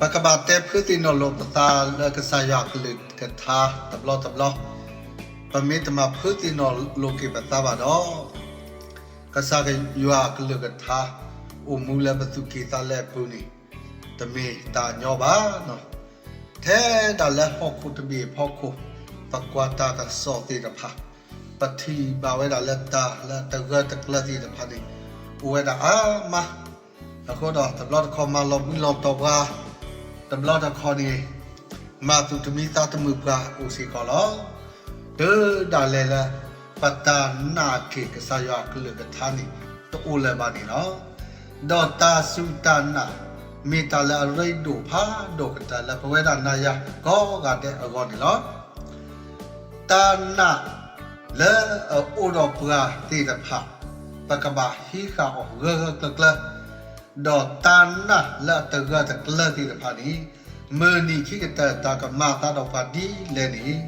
ပကဘၣ်တဲဖုးသ့ၣ်နီၣ်လိာ်ပသးလၢကစၢ်ယွၤအကလုၢ်ကထါတဘျီတဘျီ, ပမ့ၢ်တမၤဖုးသ့ၣ်နီၣ်လိာ်က့ၤပသးဘၣ်ဒီး, ကစၢ်ယွၤအကလုၢ်ကထါ အိၣ်မူလၢပသူၣ်ကံၢ်သးလဲအပူၤန့ၣ် တမ့ၢ်တၢ်ညီဘၣ်. ထဲဒၣ်လၢဟီၣ်ခိၣ်တဘ့ၣ်အဖီခိၣ် ပကွၢ်တၢ်ကစီၣ်သ့ၣ်တဖၣ်, ပထံၣ်ဘၣ်ဝဲဒၣ်လၢတၢ်လၢအတဂၢၢ်တကျၢၤသ့ၣ်တဖၣ်န့ၣ် အိၣ်ဝဲဒၣ်အါမး. အဃိဒီးတဘျီတခီၣ်မၤလီၤဘှံးလီၤတီၤပှၤ, တဘျီတခီၣ်န့ၣ် မၤသူၣ်တမံသးတမုာ်ပှၤအိၣ်စ့ၢ်ကီးလီၤ. တုၤဒၣ်လဲာ်လၢ ပတၢ်နာ်က့ၤကစၢ်ယွၤအကလုၢ်ကထါန့ၣ် တအိၣ်လၢၤဘၣ်န့ၣ်လီၤ. ဒီးတၢ်စူၢ်တၢ်နာ် မ့ၢ်တၢ်လၢအရ့ဒိၣ်ဖးဒိၣ်ကတၢၢ်လၢပဝဲဒၣ်နၤယၤကိးဂၤဒဲးအဂီၢ်န့ၣ်လီၤ. တၢ်နာ်လၢအအိၣ်ဒီးပှၤသ့ၣ်တဖၣ် ပကဘၣ်ဟံးဃာ်အီၤဂၢၢ်ဂၢၢ်ကျၢၤကျၢၤ, ဒီးတၢ်နာ်လၢအတဂၢၢ်တကျၢၤသ့ၣ်တဖၣ်န့ၣ် မုၢ်နံၤခံကတၢၢ်တၢ်ကမၤအသးဒီးပှၤဒ်လဲၣ်န့ၣ်,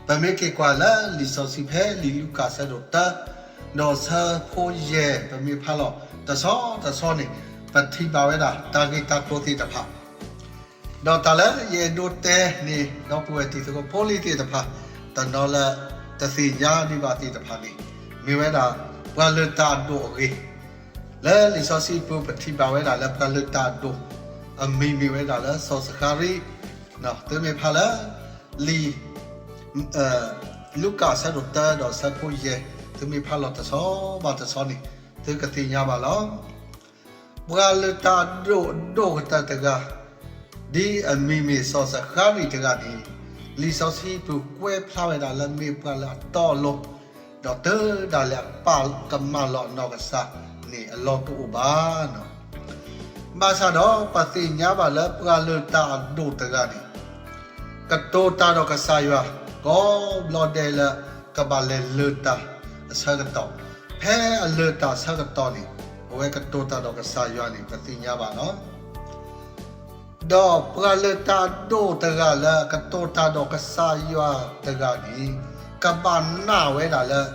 ပမ့ၢ်က့ၤကွၢ်လၢလံာ်စီဆှံဖဲလံာ်လူၤကၣ်အဆၢဒိၣ်တၢ ဒီးဆၢဖိယဲၢ် ပမ့ၢ်ဖးလီၤတဆီတဆီန့ၣ် ပထံၣ်ဘၣ်ဝဲဒၣ်တၢ်ဂ့ၢ်တၢ်ကျိၤသ့ၣ်တဖၣ် ဒီးတၢ်လၢယအဲၣ်ဒိးတဲန့ၣ် ဒီပုၢ်ဝဲၢ်တံၤသကိးဖိလံၤသ့ၣ်တဖၣ် တနီၤလၢတသ့ၣ်ညါဒံးဘၣ်သ့ၣ်တဖၣ်န့ၣ် မ့ၢ်ဝဲဒၣ် ပှၤလၢၢ်တၢ်အဒိၣ်အဂ့ၢ်, လၢလံာ်စီဆှံပူၤ ပထံၣ်ဘၣ်ဝဲဒၣ်လၢပှၤလၢၢ်တၢ်အဒိၣ် အမံၤမ့ၢ်ဝဲဒၣ်လၢစီၤစဃၤရံ, သုမ့ၢ်ဖးလၢ လံာ် လူၤကၣ်အဆၢဒိၣ်တၢဒီးအဆၢဖိယဲၢ်, သုမ့ၢ်ဖးလီၤတဆီဘၣ်တဆီန့ၣ် သုကသ့ၣ်ညါဘၣ်လီၤ. ပှၤလၢၢ်တၢ်အဒိၣ်အဒိၣ်ကတၢၢ်တဂၤ ဒ်အမံၤမ့ၢ်စီၤစဃၤရံတဂၤန့ၣ် လံာ်စီဆှံပူၤကွဲးဖျါဝဲဒၣ်လၢမ့ၢ်ပှၤလၢအတီအလိၤ, ဒီးတုၤဒၣ်လဲာ်အပၢ်ကမၢလီၤအနီၢ်ကစၢ်န့ၣ် အလီၢ်တအိၣ်ဘၣ်. ဘၣ်ဆၣ်ဒီးပသ့ၣ်ညါဘၣ်လၢပှၤလၢၢ်တၢ်အဒိၣ်တဂၤန့ၣ် ကတိၤတၢ်ဒီးကစၢ်ယွၤ ကိးဘျီဒဲးလၢကဘၣ်လဲၤလၢၢ်တၢ်အဆၢကတီၢ်, ဖဲအလၢၢ်တၢ်အဆၢကတီၢ်န့ၣ် အဝဲကတိၤတၢ်ဒီးကစၢ်ယွၤန့ၣ် ပသ့ၣ်ညါဘၣ်လီၤ. ဒီးပှၤလၢၢ်တၢ်အဒိၣ်တဂၤလၢအကတိၤတၢ်ဒီးကစၢ်ယွၤတဂၤန့ၣ် ကဘၣ်နာ်ဝဲဒၣ်လၢ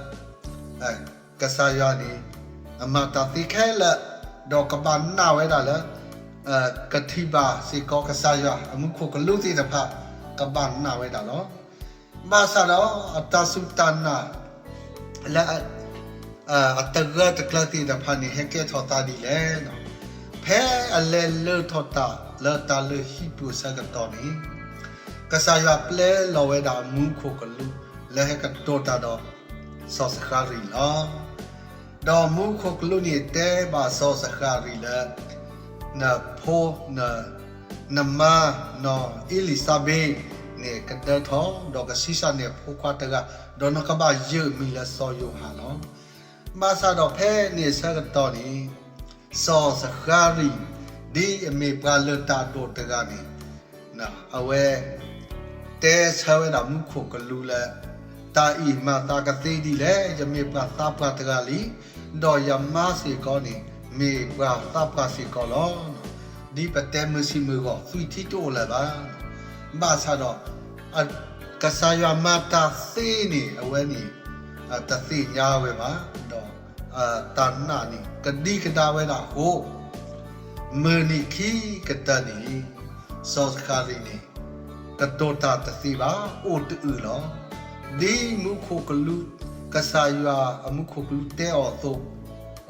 ကစၢ်ယွၤန့ၣ် အမၤတၢ်သ့ခဲလၢာ်, ဒီးကဘၣ်နာ်ဝဲဒၣ်လၢ ကထံၣ်ဘၣ်စ့ၢ်ကီးကစၢ်ယွၤအမူခိၣ်ကလူးသ့ၣ်တဖၣ် ကဘၣ်နာ်ဝဲဒၣ်လီၤ. ဘၣ်ဆၣ်ဒီးအတၢ်စူၢ်တၢ်နာ် လၢ အတဂၢၢ်တကျၢၤသ့ၣ်တဖၣ်န့ၣ် ဟဲကဲထီၣ်သးဒ်လဲၣ်. ဖဲအလဲၤလၢထီၣ်တၢ်လၢတၢ်လုၢ်ဟံၣ်ပူၤအဆၢကတီၢ်န့ၣ် ကစၢ်ယွၤပျဲလီၤဝဲဒၣ်အမူခိၣ်ကလူး လၢဟဲကတိၤတၢ်ဒီးစီၤစဃၤရံလီၤ. ဒီးမူခိၣ်ကလူးန့ၣ်တဲဘၣ်စီၤစဃၤရံလၢ နဖိ နမါ နီၢ်အ့လံၤစါဘ့းန့ၣ် ကဒၢထီၣ် ဒီးကဆံးစၢ်န့ၢ်အဖိခွါတဂၤ, ဒီးနကဘၣ်ယုၢ်အမံၤလၢစီၤယိၤဟၣ်လီၤ. ဘၣ်ဆၣ်ဒီးဖဲန့ၣ်အဆၢကတီၢ်န့ၣ် စီၤစဃၤရံ ဒ်အမ့ၢ်ပှၤလၢၢ်တၢ်အဒိၣ်တဂၤန့ၣ် အဝဲ တဲဆၢဝဲဒၣ်မူခိၣ်ကလူးလၢ တၢ်အံၤမၤသးကသ့ဒ်လဲၣ်, ယမ့ၢ်ပှၤသးပှၢ်တဂၤလံ, ဒီးယမါစ့ၢ်ကီးန့ၣ် မ့ၢ်ပှၤသးပှၢ်စ့ၢ်ကီးလီၤ. ဒ်ပတဲမုာ်ဆံးမုာ်ဂီၢ် သွံၣ်ထံတအိၣ်လၢၤဘၣ်. ဘၣ်ဆၣ်ဒီး ကစၢ်ယွၤမၤတၢ်သ့န့ၣ် အဝဲန့ၣ် တသ့ၣ်ညါဝဲဘၣ်, ဒီးတၢ်နာ်န့ၣ် ကဒံကဒါဝဲဒၣ်အဃိ မုၢ်နံၤခံကတၢၢ်န့ၣ် စီၤစဃၤရံန့ၣ် ကတိၤတၢ်တသ့ဘၣ်, အိၣ်တအုးလီၤ. ဒ်မူခိၣ်ကလူး ကစၢ်ယွၤအမူခိၣ်ကလူးတဲအီၤအသိး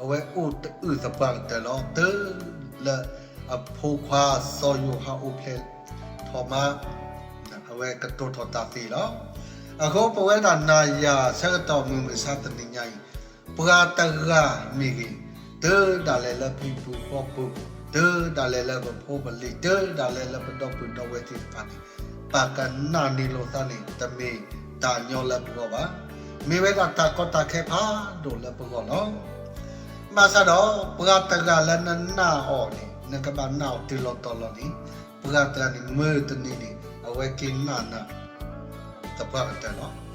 အဝဲအိၣ်တအုးသပှၢ်ကတၢၢ်လီၤ. တုၤလၢအဖိခွါစီၤယိၤဟၣ်အိၣ်ဖျဲၣ်ထီၣ်မး အဝဲကတိၤထီၣ်တၢ်သ့လီၤ. အဃိပဝဲဒၣ်နၤယၤဆၢကတီၢ်မုၢ်မဆါတနံၤညါအံၤ ပှၤတဂၤမ့ၢ်ဂ့ၤ, တုၤဒၣ်လဲာ်လၢပဟံၣ်ပူၤဃီပူၤ, တုၤဒၣ်လဲာ်လၢပဖိပလံၤ, တုၤဒၣ်လဲာ်လၢပဒီပုၢ်ဒီဝဲၢ်သ့ၣ်တဖၣ်န့ၣ် ပကနာ်န့ၢ်လိာ်သးန့ၣ် တမ့ၢ်တၢ်ညီလၢပဂီၢ်ဘၣ်. မ့ၢ်ဝဲဒၣ်တၢ်ကီတၢ်ခဲဖးဒိၣ်လၢပဂီၢ်လီၤ. ဘၣ်ဆၣ်ဒီး ပှၤတဂၤလၢနနာ်အီၤန့ၣ် နကဘၣ်နာ်အီၤတုၤလီၤတီၤလီၤန့ၣ် ပှၤတဂၤန့ၣ် မုၢ်တနံၤန့ၣ် အဝဲက့ၤနာ်နၤ သပှၢ်ကတၢၢ်လီၤ.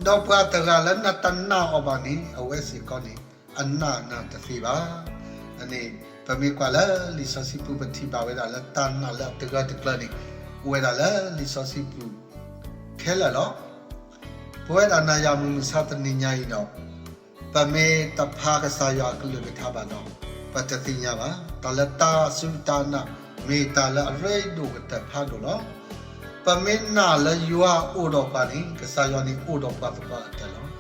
ဒီးပှၤတဂၤလၢနတနာ်အီၤဘၣ်န့ၣ် အဝဲစ့ၢ်ကီးန့ၣ် အနာ်နၤတသ့ဘၣ်. အန့ၣ် ပမ့ၢ်ကွၢ်လၢလံာ်စီဆှံပူၤ ပထံၣ်ဘၣ်ဝဲဒၣ်လၢတၢ်နာ်လၢအတဂၢၢ်တကျၢၤန့ၣ် အိၣ်ဝဲဒၣ်လၢလံာ်စီဆှံပူၤခဲလၢာ်လီၤ. ပဝဲဒၣ်နၤယၤမုၢ်မဆါတနံၤညါအံၤဒီး ပမ့ၢ်တဖးကစၢ်ယွၤအကလုၢ်ကထါဘၣ်ဒီး ပတသ့ၣ်ညါဘၣ်. တၢ်လၢတၢ်စူၢ်တၢ်နာ် မ့ၢ်တၢ်လၢအရ့ဒိၣ်ကတၢၢ်ဖးဒိၣ်လီၤ. ပမ့ၢ်နာ်လၢယွၤအိၣ်ဒီးပှၤန့ၣ် ကစၢ်ယွၤန့ၣ်အိၣ်ဒီးပှၤသပှၢ်ကတၢၢ်လီၤ.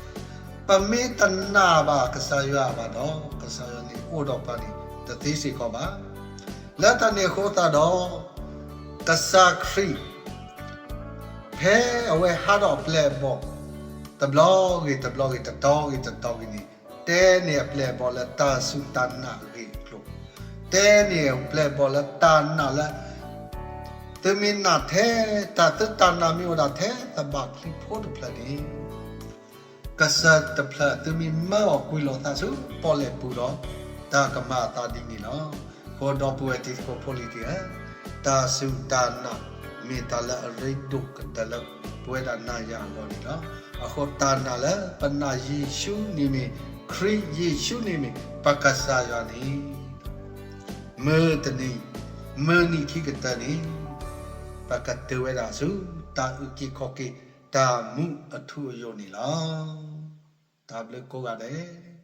ပမ့ၢ်တနာ်ဘၣ်ကစၢ်ယွၤဘၣ်ဒီး ကစၢ်ယွၤန့ၣ်အိၣ်ဒီးပှၤန့ၣ် တသ့စ့ၢ်ကီးဘၣ်. လၢတၢ်န့ၣ်အဃိသတးဒီး ကစၢ်ခရံာ် ဖဲအဝဲဟးထီၣ်အပျဲၢ်အဘီၣ် တဘျီဂ့ၤတဘျီဂ့ၤ တတီၤဂ့ၤတတီၤဂ့ၤန့ၣ် တဲန့ၢ်အပျဲၢ်အဘီၣ်လၢတၢ်စူၢ်တၢ်နာ်အဂ့ၢ်အကျိၤ, တဲန့ၢ်အပျဲၢ်အဘီၣ်လၢတၢ်နာ်လၢ သုမ့ၢ်နာ်ထဲတၢ် သုတၢ်နာ်မ့ၢ်အိၣ်ဒၣ်ထဲသဘၣ်ချံဖိတဖျၢၣ်န့ၣ် ကစၢၢ်တဖျၢၣ် သုမ့ၢ်မၢအီၤကွံာ်လိာ်သးဆူပီၣ်လဲၣ်ပူၤဒီး တၢ်ကမၤအသးဒ်န့ၣ်လီၤ. အဃိဒီပုၢ်ဝဲၢ်တံၤသကိးဖိလံၤတံၢ်ဧၢ, တၢ်စူၢ်တၢ်နာ် မ့ၢ်တၢ်လၢအရ့ဒိၣ်ကတၢၢ်လၢပဝဲဒၣ်နၤယၤအဂီၢ်န့ၣ်လီၤ. အဃိတၢ်နာ်လၢပနာ်ယ့ၣ်ၡူးန့ၣ်မ့ၢ် ခရံာ်ယ့ၣ်ၡူးန့ၣ်မ့ၢ် ပကစၢ်ယွၤန့ၣ် မုၢ်တနံၤ မုၢ်နံၤခံကတၢၢ်န့ၣ် ပကတုၤဝဲဒၣ်ဆူ တၢ်အုၣ်က့ၤခီၣ်က့ၤ တၢ်မူအထူအယိာ်န့ၣ်လီၤ. တၢ်ဘျုးကိးဂၤဒဲး